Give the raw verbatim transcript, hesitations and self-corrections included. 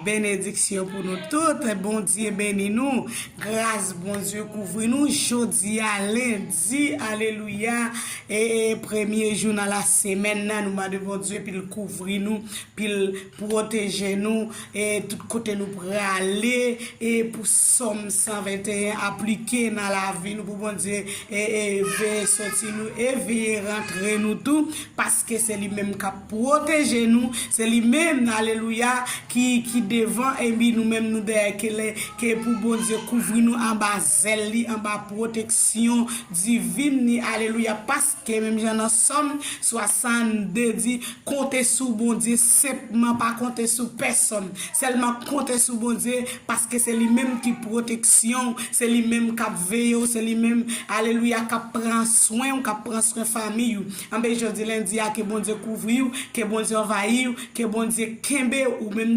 Benediksyon pou nou tout. Bondye beni nou. Gras Bondye kouvri nou. Jodi a lendi, alelouya. E, e premye jou nan la semèn nan, nou mande Bondye pou l kouvri nou, pou l pwoteje nou, e tout kote nou prale, e pou Sòm san venteyen aplike nan lavi nou, pou Bondye e, e veye soti nou, e veye rantre nou tou, paske se li menm k ap pwoteje nou, se li menm, alelouya, ki, ki devan, epi nou menm nou dèyè, ke, lè, ke pou Bondye kouvri nou anba zèl li, anba pwoteksyon divin li, alelouya, paske menm jan nan Sòm swasannde di, konte sou Bondye senpman, pa konte sou pèsonn, sèlman konte sou Bondye, paske se li menm ki pwoteksyon, se li menm k ap veye w, se li menm, alelouya, k ap pran swen w, k ap pran swen fanmi w. Anben, jodi lendi a, ke Bondye kouvri w, ke Bondye anvayi w, ke Bondye kenbe w, ou menm